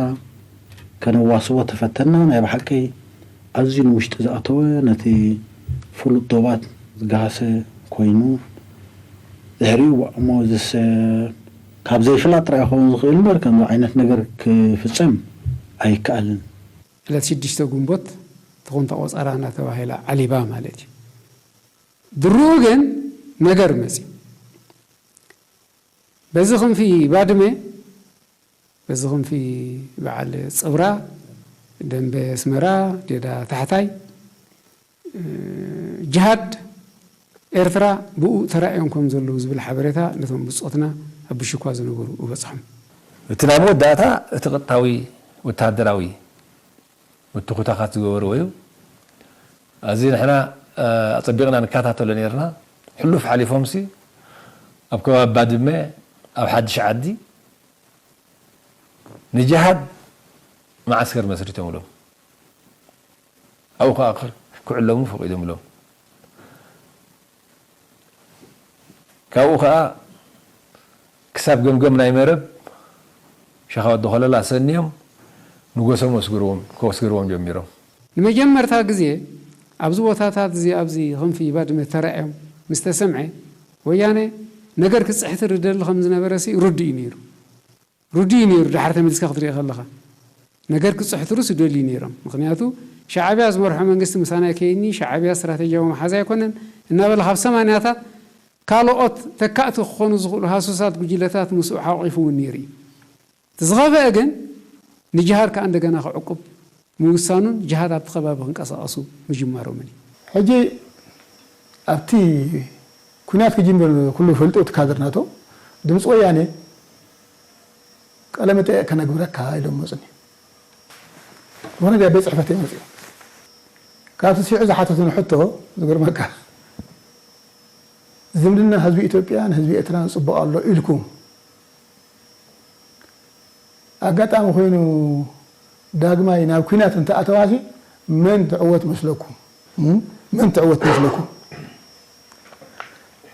ከነዋስቦ ተፈተና። ናይ ብሓቂ ኣዝዩ ንውሽጢ ዝኣተወ፣ ነቲ ፍሉጥ ዶባት ዝገሃሰ ኮይኑ፣ ድሕሪኡ እሞ እዚስ ካብ ዘይፍላጥ ጥራይ ክኸውን ዝኽእል እምበር፣ ከምዚ ዓይነት ነገር ክፍጸም ኣይከኣልን። ዕለት ሽዱሽተ ግንቦት ትኹንታ ቆጸራ እናተባሂላ ዓሊባ ማለት እዩ። ድርኡ ግን ነገር መጽዩ። በዚ ክንፊ ባድመ፣ በዚ ክንፊ በዓል ጽብራ፣ ደንበ ኣስመራ፣ ዴዳ ታሕታይ፣ እ፣ ጅሃድ ኤርትራ ብኡ ተራእዮም ከም ዘለዉ ዝብል ሓበሬታ ነቶም ብጾትና ኣብ ብሽኳ ዝነበሩ እበጽሖም። እቲ ናይ መወዳእታ እቲ ቀጥታዊ ወተሃደራዊ ምትኹታኻት ዝገበርዎ እዩ። ኣዚ ንሕና፣ እ፣ ኣጸቢቕና ንከታተሎ ነይርና። ሕሉፍ ሓሊፎምሲ ኣብ ከባቢ ባድመ፣ ኣብ ሓድሽ ዓዲ ንጅሃድ መዓስከር መስሪቶምሎም። ኣብኡ ከኣ ክዕለሙ ፈቒዶምሎም። ካብኡ ከኣ ክሳብ ገምገም ናይ መረብ ሸኻ ወዲ ኮለላ ሰንዮም ንጎሶም ወስግርዎም፣ ከወስግርዎም ጀሚሮም። ንመጀመርታ ግዜ ኣብዚ ቦታታት እዚ፣ ኣብዚ ክንፊ ባድመ ተራእዮም ምስ ተሰምዐ፣ ወያነ ነገር ክጽሕትር ይደሊ ከም ዝነበረሲ ርዱእ እዩ ነይሩ። ርዱእ እዩ ነይሩ፣ ድሓር ተመሊስካ ክትርኢ ከለኻ። ነገር ክጽሕትሩስ ይደልዩ ነይሮም። ምኽንያቱ፣ ሻዕብያ ዝመርሖ መንግስቲ ምሳና ከይኒ፣ ሻዕብያ ስትራተጂያዊ መሓዛ ኣይኮነን እናበለ፣ ካብ ሰማንያታት ካልኦት ተካእቲ ክኾኑ ዝኽእሉ ሃሱሳት ጉጅለታት ምስኡ ሓቑፉ እውን ነይሩ እዩ። እቲ ዝኸፍአ ግን፣ ንጅሃድ ከኣ እንደገና ክዕቁብ ምውሳኑን ጅሃድ ኣብቲ ከባቢ ክንቀሳቐሱ ምጅማሮምን እዩ። ሕጂ ኣብቲ ኩናት ክጅምር ኩሉ ፈልጡ፣ እቲ ካድር ናቶም፣ ድምፂ ወያነ ቃለ መጠየቕ ከነግብረካ ኢሎም መፁኒ። ዝኾነ ቤት ጽሕፈት እዮም መፂኦም። ካብቲ ስዒዑ ዝሓተቱኒ ሕቶ፣ ዝገርመካ፣ ዝምድና ህዝቢ ኢትዮጵያን ህዝቢ ኤርትራን ጽቡቕ ኣሎ ኢልኩም፣ ኣጋጣሚ ኮይኑ ዳግማይ ናብ ኲናት እንተኣተዋሲ መን ትዕወት መስለኩም? እም? መን ትዕወት መስለኩም?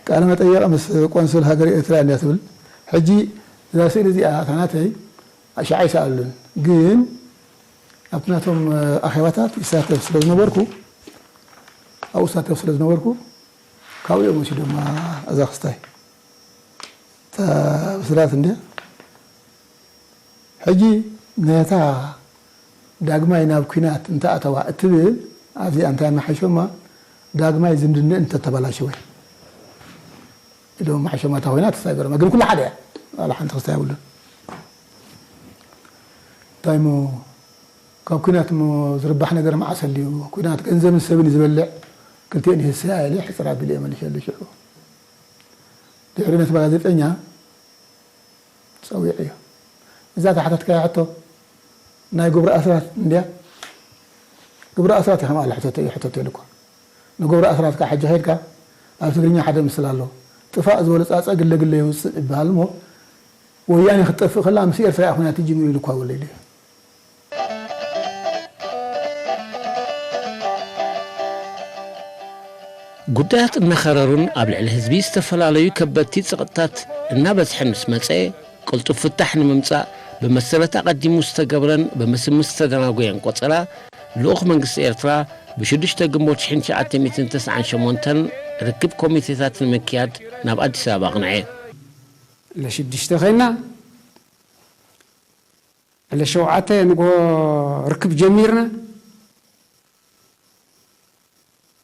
ቃለ መጠየቕ ምስ ቆንስል ሃገር ኤርትራ እንድያ ትብል። ሕጂ እዛ ስእሊ እዚኣ እታ ናተይ ሻዕ ኣይሰኣሉን። ግን ኣብቲ ናቶም ኣኼባታት ይሳተፍ ስለ ዝነበርኩ፣ ኣብኡ ይሳተፍ ስለ ዝነበርኩ፣ ካብኡ እዮም ወሲዶማ እዛ ክስታይ። እታ ብስራት እንድያ። ሕጂ ነታ ዳግማይ ናብ ኲናት እንተኣተዋ እትብል ኣብዚኣ እንታይ መሓሾማ፣ ዳግማይ ዝምድንኡ እንተተበላሸወ ኢሎም መሓሾማ እታ ኮይና ተሳገረማ። ግን ኩሉ ሓደ እያ። ዋላ ሓንቲ ክስታይ የብሉን። እንታይ እሞ ካብ ኲናት እሞ ዝርባሕ ነገር መዓስ ኣልዩ? ኲናት ገንዘብን ሰብን እዩ ዝበልዕ። ክልቲኤን ይህሰያ ኢለ ሕጽር ኣቢለ እየ መሊሸሉ ሽዑ። ድሕሪ ነቲ ጋዜጠኛ ጸዊዐዮ። እዛ ተሓተትካያ ሕቶ ናይ ግብረ ኣስራት እንድያ። ግብረ ኣስራት እዩ ከም ኣሎ ሕተት እዩ ሕተት ኢሉ እኮ። ንግብረ ኣስራት ከዓ ሕጂ ኸይድካ ኣብ ትግርኛ ሓደ ምስል ኣሎ። ጥፋእ ዝበሎ ጻጸ ግለ ግለ የውጽእ ይበሃል እሞ ወያኔ ክትጠፍእ ከላ ምስ ኤርትራ እያ ኹናት ትጅምር ኢሉ እኳ ወለ ኢሉ እዩ። ጉዳያት እናኸረሩን ኣብ ልዕሊ ህዝቢ ዝተፈላለዩ ከበድቲ ጸቕጥታት እናበዝሐን ምስ መጸ፣ ቅልጡፍ ፍታሕ ንምምጻእ ብመሰረት ኣቐዲሙ ዝተገብረን ብምስምስ ዝተደናጎየን ቆጸራ፣ ልኡኽ መንግስቲ ኤርትራ ብሽዱሽተ ግንቦት ሽሕን ትሽዓተ ሚእትን ተስዓን ሸሞንተን ርክብ ኮሚቴታት ንምክያድ ናብ ኣዲስ ኣበባ ኣቕንዐ። ለሽዱሽተ ኸይና ለሸውዓተ ንግሆ ርክብ ጀሚርና።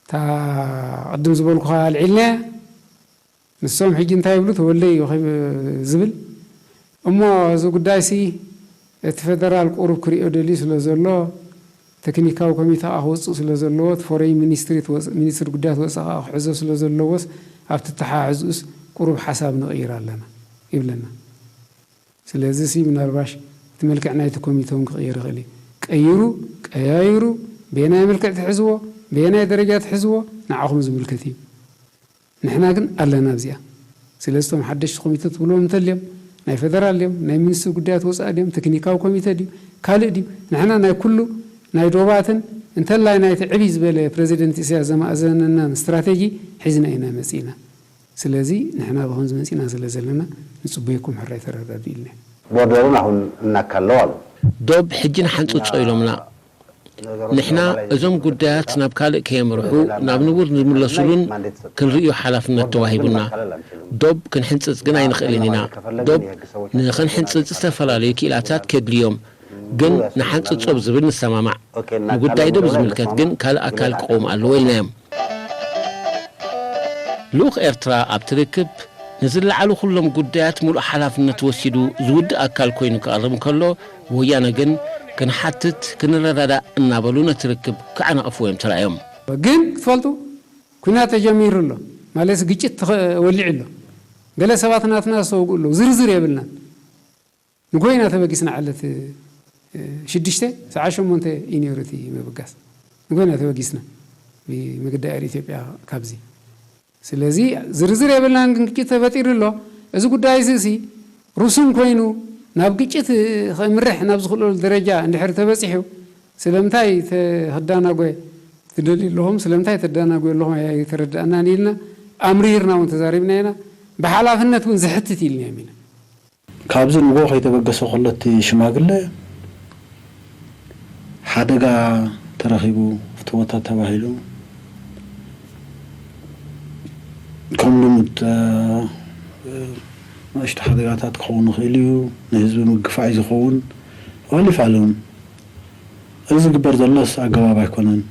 እታ ቅድም ዝበልኩኻ ኣልዒልናያ። ንሶም ሕጂ እንታይ ይብሉ? ተወልደ እዩ ኸ ዝብል። እሞ እዚ ጉዳይሲ እቲ ፌደራል ቁሩብ ክሪኦ ደልዩ ስለ ዘሎ፣ ተክኒካዊ ኮሚተ ከዓ ክወፅእ ስለ ዘለዎ፣ እቲ ፎሬን ሚኒስትሪ ትወፅእ፣ ሚኒስትሪ ጉዳያት ወፃኢ ከዓ ክሕዞ ስለ ዘለዎስ፣ ኣብቲ ተሓሕዝኡስ ቁሩብ ሓሳብ ንቕይር ኣለና ይብለና። ስለዚ ሲ ምናልባሽ እቲ መልክዕ ናይቲ ኮሚተ እውን ክቕየር ይኽእል እዩ። ቀይሩ፣ ቀያይሩ፣ በየናይ መልክዕ ትሕዝዎ፣ በየናይ ደረጃ ትሕዝዎ ንዓኹም ዝምልከት እዩ። ንሕና ግን ኣለና ኣብዚኣ። ስለዚ እቶም ሓደሽቲ ኮሚተ ትብልዎም እንተልዮም ናይ ፌደራል ድዮም፣ ናይ ሚኒስትሪ ጉዳያት ወፃኢ ድዮም፣ ቴክኒካዊ ኮሚተ ድዩ፣ ካልእ ድዩ፣ ንሕና ናይ ኩሉ ናይ ዶባትን እንተላይ ናይቲ ዕብይ ዝበለ ፕረዚደንት ኢሳያስ ዘማእዘነናን ስትራቴጂ ሒዝና ኢና መፂእና። ስለዚ ንሕና ብኸምዚ መፂእና ስለ ዘለና ንፅበየኩም ሕራይ ተረዳድኡልና። ቦርደሩን አሁን እናካለው አሉ። ዶብ ሕጂ ንሓንፅፆ ኢሎምና። ንሕና እዞም ጉዳያት ናብ ካልእ ከየምርሑ ናብ ንቡር ዝምለሱሉን ክንርእዮ ሓላፍነት ተዋሂቡና። ዶብ ክንሕንፅፅ ግን ኣይንኽእልን ኢና። ዶብ ንኽንሕንፅፅ ዝተፈላለዩ ክኢላታት ከድልዮም፣ ግን ንሓንፅፆ ብዝብል ንሰማማዕ። ንጉዳይ ዶብ ዝምልከት ግን ካልእ ኣካል ክቐውም ኣለዎ ኢልናዮም። ልኡኽ ኤርትራ ኣብቲ ርክብ ንዝለዓሉ ኩሎም ጉዳያት ሙሉእ ሓላፍነት ወሲዱ ዝውድእ ኣካል ኮይኑ ክቐርብ እንከሎ፣ ወያነ ግን ክንሓትት ክንረዳዳእ እናበሉ ነቲ ርክብ ክዓናቕፍዎ እዮም ተራእዮም። ግን ክትፈልጡ ኲናት ተጀሚሩ ኣሎ፣ ማለት ግጭት ተኸ- ወሊዑ ኣሎ። ገለ ሰባት ናትና ዝተወግኡ ኣለዉ፣ ዝርዝር የብልናን። ንጎይና ተበጊስና ዕለት ሽዱሽተ ሰዓት ሸሞንተ እዩ ነይሩ እቲ ምብጋስ። ንጎይና ተበጊስና ብመገዲ ኣየር ኢትዮጵያ ካብዚ። ስለዚ ዝርዝር የብልናን፣ ግን ግጭት ተፈጢሩ ኣሎ። እዚ ጉዳይ እዚ ሲ ርሱን ኮይኑ ናብ ግጭት ከምርሕ ናብ ዝኽእለሉ ደረጃ እንድሕር ተበፂሑ ስለምንታይ ክዳናጎ ትደልዩ ኣለኹም፣ ስለምንታይ ተዳናጎ ኣለኹም ኣይተረዳእናን ኢልና ኣምሪርና እውን ተዛሪብና ኢና። ብሓላፍነት እውን ዘሕትት ኢልና ኢና። ካብዚ ንጎ ከይተበገሰ ከሎ እቲ ሽማግለ ሓደጋ ተረኺቡ ኣብቲ ቦታ ተባሂሉ ከም ልሙድ ንእሽቶ ሓደጋታት ክኸውን ይኽእል እዩ፣ ንህዝቢ ምግፋዕ እዩ ዝኸውን፣ ኣሊፍ ኣለውን እዚ ዝግበር ዘሎስ ኣገባብ ኣይኮነን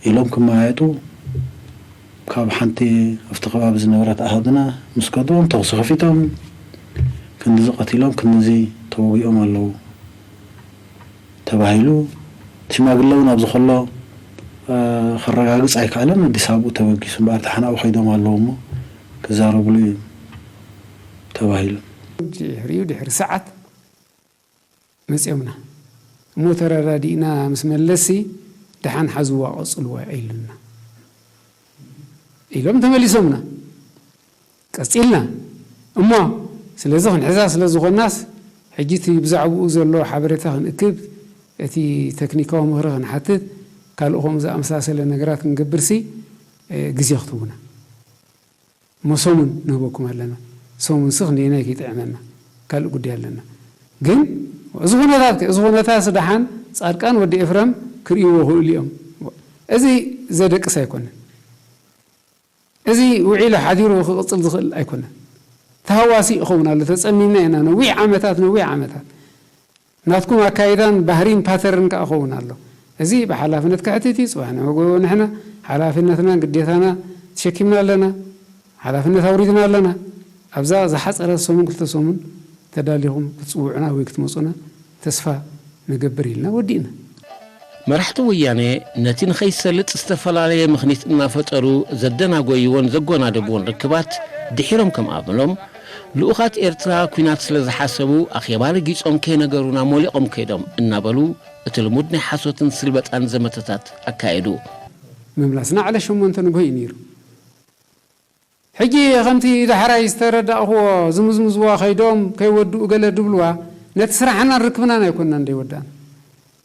ኢሎም ክመያየጡ ካብ ሓንቲ ኣብቲ ከባቢ ዝነበረት ኣሃዱና ምስ ከድዎም ተኹሲ ከፊቶም ክንድዚ ቀቲሎም ክንድዚ ተወጊኦም ኣለዉ ተባሂሉ። ሽማግለ እውን ኣብዚ ከሎ ከረጋግፅ ኣይከኣለን። ኣዲስ ኣበብኡ ተበጊሱ እምበኣር ተሓናቑ ከይዶም ኣለዉ እሞ ክዛረብሉ እዩ ተባሂሉ። ድሕሪኡ ድሕሪ ሰዓት መፂኦምና እሞ ተረዳዲእና ምስ መለሲ ደሓን ሓዝዋ ቀፅልዋ ኢሉና ኢሎም ተመሊሶምና። ቀፂልና እሞ ስለዚ ክንሕዛ ስለ ዝኾናስ ሕጂ እቲ ብዛዕባኡ ዘሎ ሓበሬታ ክንእክብ እቲ ተክኒካዊ ምኽሪ ክንሓትት ካልእ ከምኡ ዝኣመሳሰለ ነገራት ክንገብርሲ ግዜ ክትቡና እሞ ሰሙን ንህበኩም ኣለና። ሰሙንሲ ክንደየናይ ከይጥዕመና ካልእ ጉዳይ ኣለና። ግን እዚ ኩነታት ከ፣ እዚ ኩነታት ስደሓን ጻድቃን ወዲ ኤፍረም ክርእይዎ ክእሉ እዮም። እዚ ዘደቅስ ኣይኮነን። እዚ ውዒሉ ሓዲሩ ክቕጽል ዝኽእል ኣይኮነን። ተሃዋሲ ይኸውን ኣሎ። ተጸሚምና ኢና ነዊሕ ዓመታት፣ ነዊሕ ዓመታት። ናትኩም ኣካይዳን ባህሪን ፓተርን ከኣ ክኸውን ኣሎ። እዚ ብሓላፍነት ከሕትት እዩ። ጽባሕ ንግሆ ንሕና ሓላፍነትናን ግዴታና ተሸኪምና ኣለና። ሓላፍነት ኣውሪድና ኣለና። ኣብዛ ዝሓጸረ ሰሙን ክልተ ሰሙን ተዳሊኹም ክትጽውዑና ወይ ክትመጹና ተስፋ ንገብር ኢልና ወዲእና። መራሕቲ ወያነ ነቲ ንኸይሰልጥ ዝተፈላለየ ምኽኒት እናፈጠሩ ዘደናጎይዎን ዘጎናደብዎን ርክባት ድሒሮም ከም ኣበሎም፣ ልኡኻት ኤርትራ ኲናት ስለ ዝሓሰቡ ኣኼባ ረጊጾም ከይነገሩና ሞሊቖም ከይዶም እናበሉ እቲ ልሙድ ናይ ሓሶትን ስልበጣን ዘመተታት ኣካየዱ። ምምላስና ዕለት ሸሞንተ ንግሆ እዩ ነይሩ። ሕጂ ከምቲ ዳሕራይ ዝተረዳእኽዎ ዝምዝምዝዋ ከይዶም ከይወድኡ ገለ ድብልዋ ነቲ ስራሕናን ርክብናን ኣይኮንናን ደይወዳእና።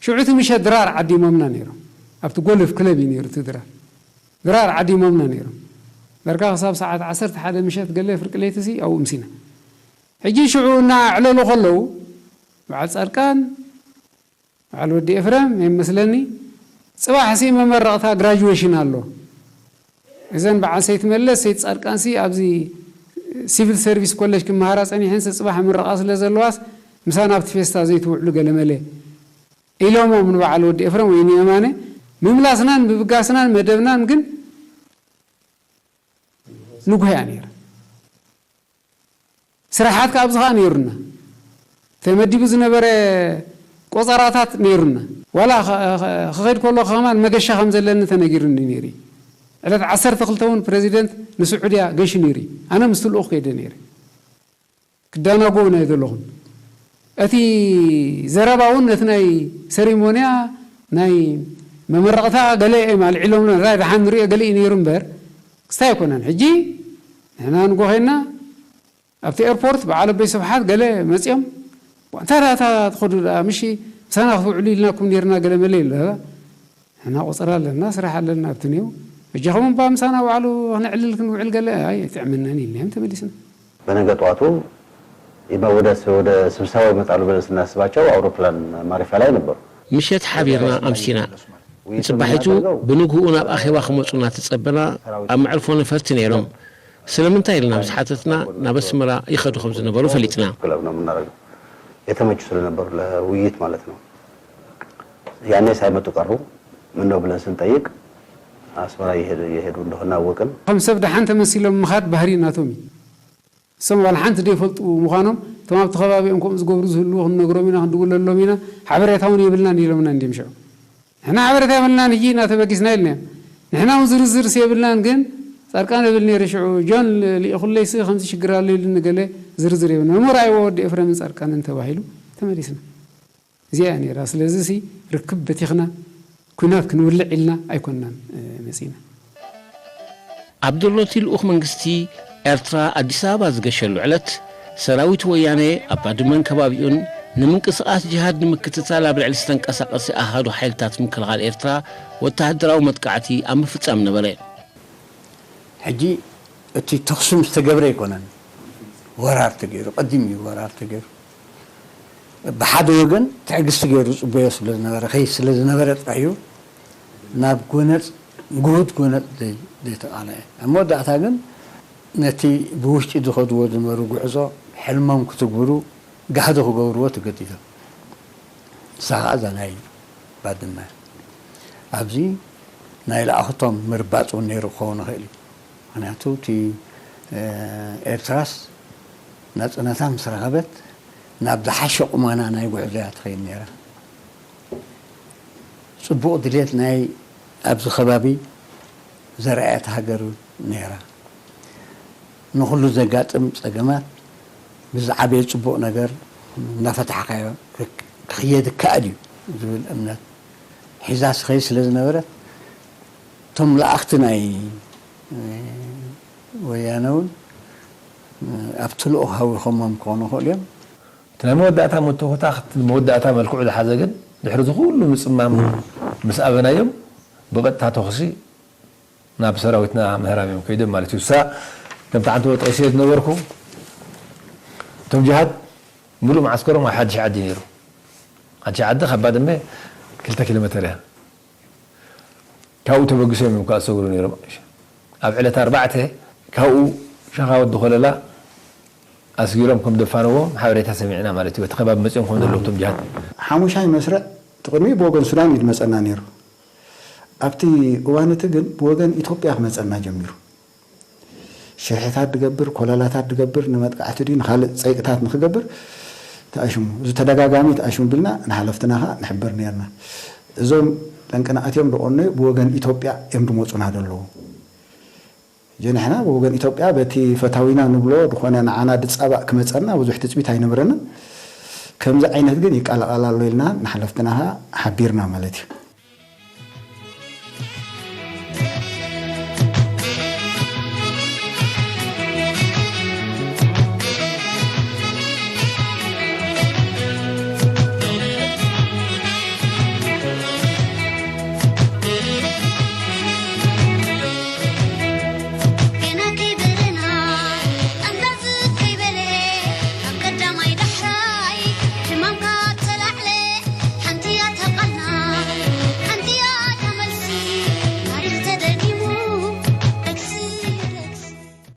ሽዑ እቲ ምሸት ድራር ዓዲሞምና ነይሮም። ኣብቲ ጎልፍ ክለብ እዩ ነይሩ እቲ ድራር። ድራር ዓዲሞምና ነይሮም። ደርጋ ክሳብ ሰዓት ዓሰርተ ሓደ ምሸት ገለ ፍርቂ ለይቲ ሲ ኣብኡ ምሲና። ሕጂ ሽዑ እናዕለሉ ከለዉ በዓል ጻድቃን በዓል ወዲ ኤፍረም ይመስለኒ ጽባሕ ሲ መመረቕታ ግራጁዌሽን ኣሎ። እዘን በዓል ሰይቲ መለስ ሰይቲ ጻድቃንሲ ኣብዚ ሲቪል ሰርቪስ ኮሌጅ ክመሃራ ጸኒሐን ጽባሕ ምረቓ ስለ ዘለዋስ ምሳና ኣብቲ ፌስታ ዘይትውዕሉ ገለመለ ኢሎሞም ንበዓል ወዲ ኤፍረም ወይ ንየማነ። ምምላስናን ምብጋስናን መደብናን ግን ንጉህ እያ ነይራ። ስራሓት ከኣ ኣብዚ ከኣ ነይሩና። ተመዲቡ ዝነበረ ቆጸራታት ነይሩና። ዋላ ኸ- ኸ- ክኸይድ ከሎ ከማን መገሻ ከም ዘለኒ ተነጊሩኒ ነይሩ እዩ። ዕለት ዓሰርተ ክልተ እውን ፕረዚደንት ንስዑድያ ገሹ ነይሩ እዩ። ኣነ ምስቲ ልኡኽ ከይደ ነይረ። ክዳናጎ ናይ ዘለኹም እቲ ዘረባ እውን ነቲ ናይ ሰሪሞንያ ናይ መመረቕታ ገለ እዮም ኣልዒሎምና። ራይ ደሓን ንሪኦ ገለ እዩ ነይሩ እምበር ክስታይ ኣይኮነን። ሕጂ ንሕና ንጎ ኮይና ኣብቲ ኤርፖርት በዓል ኣቦይ ስብሓት ገለ መጺኦም፣ እንታይ ደኣ እታ ትኸዱ ደኣ፣ ምሺ ምሳና ክትውዕሉ ኢልናኩም ኔርና፣ ገለ መለ ኢሉ። ንሕና ቁጽሪ ኣለና፣ ስራሕ ኣለና፣ ኣብቲ ኔው በጃኹም እባ ምሳና ውዓሉ፣ ክነዕልል ክንውዕል ገለ፣ ኣይ ኣይጥዕመናን ኢልናዮም ተመሊስና። በነገ ጠዋቱ ይመ- ወደ ስ- ወደ ስብሰባው ይመጣሉ ብለን ስናስባቸው አውሮፕላን ማረፊያ ላይ ነበሩ። ምሸት ሓቢርና ኣምሲና። ንጽባሒቱ ብንግህኡ ናብ ኣኼባ ክመጹ እናተጸበና ኣብ መዕርፎ ነፈርቲ ነይሮም። ስለምንታይ ኢልና ምስ ሓተትና ናብ ኣስመራ ይኸዱ ከም ዝነበሩ ፈሊጥና። ክለብ ነው የምናደርገው። የተመቹ ስለነበሩ ለውይይት ማለት ነው። ያኔ ሳይመጡ ቀሩ። ምን ነው ብለን ስንጠይቅ አስመራ እየሄዱ እየሄዱ እንደሆነ አወቅን። ከም ሰብ ደሓን ተመሲሎም ምኻድ ባህሪ ናቶም እዩ። እሶም ዋላ ሓንቲ ዘይፈልጡ ምዃኖም እቶም ኣብቲ ከባቢኦም ከምኡ ዝገብሩ ዝህልዉ ክንነግሮም ኢና ክንድውለሎም ኢና። ሓበሬታ እውን የብልናን ኢሎምና እንዲም ሽዑ። ንሕና ሓበሬታ የብልናን፣ ሕጂ ኢና ተበጊስና ኢልናዮም። ንሕና እውን ዝርዝርስ የብልናን፣ ግን ጻድቃን እብል ነይረ ሽዑ፣ ጆን ልኢኹለይሲ ከምዚ ሽግር ኣሎ ኢሉኒ፣ ገለ ዝርዝር የብልና። እሞ ረኣይዎ ወዲ ኤፍረምን ጻድቃንን ተባሂሉ ተመሊስና። እዚኣ እያ ነይራ። ስለዚ ሲ ርክብ በቲኽና ኲናት ክንውልዕ ኢልና ኣይኮንናን መጺና። ዓብደሎቲ ልኡኽ መንግስቲ ኤርትራ ኣዲስ ኣበባ ዝገሸሉ ዕለት ሰራዊት ወያነ ኣብ ባድመን ከባቢኡን ንምንቅስቓስ ጅሃድ ንምክትታል ኣብ ልዕሊ ዝተንቀሳቐሰ ኣሃዱ ሓይልታት ምክልኻል ኤርትራ ወተሃደራዊ መጥቃዕቲ ኣብ ምፍጻም ነበረ። ሕጂ እቲ ተኹሲ ምስ ተገብረ ኣይኮነን ወራር ተገይሩ፣ ቀዲሙ እዩ ወራር ተገይሩ። ብሓደ ወገን ትዕግስቲ ገይሩ ዝጽበዮ ስለ ዝነበረ፣ ከይ ስለ ዝነበረ ጥራይ እዩ ናብ ጎነጽ፣ ግሁድ ጎነጽ ዘይ- ዘይተቓለዐ። ኣብ መወዳእታ ግን ነቲ ብውሽጢ ዝኸድዎ ዝነበሩ ጉዕዞ ሕልሞም ክትግብሩ ጋህዲ ክገብርዎ ተገዲዶም። ንሳ ኸዓ እዛ ናይ ባድመ። ኣብዚ ናይ ለኣኹቶም ምርባጽ እውን ነይሩ ክኸውን ይኽእል እዩ። ምኽንያቱ እቲ ኤርትራስ ናጽነታ ምስ ረኸበት ናብ ዝሓሸ ቁመና ናይ ጉዕዞ እያ ትኸይድ ነይራ። ጽቡቕ ድሌት ናይ ኣብዚ ከባቢ ዘርኣየት ሃገር እውን ነይራ። ንኹሉ ዘጋጥም ጸገማት ብዝዓበየ ጽቡቕ ነገር እናፈታሕካዮ ክክ- ክኽየድ ይከኣል እዩ ዝብል እምነት ሒዛ ትኸይድ ስለ ዝነበረት እቶም ለኣኽቲ ናይ ወያነ እውን ኣብቲ ልኡኽ ሃዊኾሞም ክኾኑ ይኽእሉ እዮም። እቲ ናይ መወዳእታ መተኮታ ክት መወዳእታ መልክዑ ዝሓዘ ግን ድሕሪ እዚ ኩሉ ምጽማም ምስ ኣበናዮም ብቐጥታ ተኹሲ ናብ ሰራዊትና ምህራም እዮም ከይዶም ማለት እዩ። እሳ ከምቲ ዓንተቦ ጠቒሰዮ ዝነበርኩ እቶም ጅሃድ ሙሉእ መዓስከሮም ኣብ ሓድሽ ዓዲ ነይሩ። ኣንቺ ዓዲ ካብ ባድመ ክልተ ኪሎ ሜተር እያ። ካብኡ ተበግሶም እዮም ከዓ ዝሰግሩ ነይሮም። ኣብ ዕለት ኣርባዕተ ካብኡ ሸኻ ወዲ ኮለላ ኣስጊሮም ከም ደፋንዎም ሓበሬታ ሰሚዕና ማለት እዩ። እቲ ከባቢ መፂኦም ከም ዘለዉ እቶም ጅሃድ። ሓሙሻይ መስርዕ እቲ ቅድሚ ብወገን ሱዳን እዩ ዝመፀና ነይሩ። ኣብቲ እዋን እቲ ግን ብወገን ኢትዮጵያ ክመፀና ጀሚሩ። ሽርሕታት ድገብር፣ ኮለላታት ድገብር፣ ንመጥቃዕቲ ድዩ ንኻልእ ፀይቅታት ንክገብር ተኣሽሙ። እዚ ተደጋጋሚ ተኣሽሙ ቢልና ንሓለፍትና ኸዓ ንሕብር ነርና። እዞም ጠንቅና ኣትዮም ድቆነዩ ብወገን ኢትዮጵያ እዮም ድመፁና ዘለዉ። እጂ ንሕና ብወገን ኢትዮጵያ በቲ ፈታዊና ንብሎ ድኾነ ንዓና ድፃባእ ክመፀና ብዙሕ ትፅቢት ኣይነበረንን። ከምዚ ዓይነት ግን ይቃላቐል ኣሎ ኢልና ንሓለፍትና ኸዓ ሓቢርና ማለት እዩ።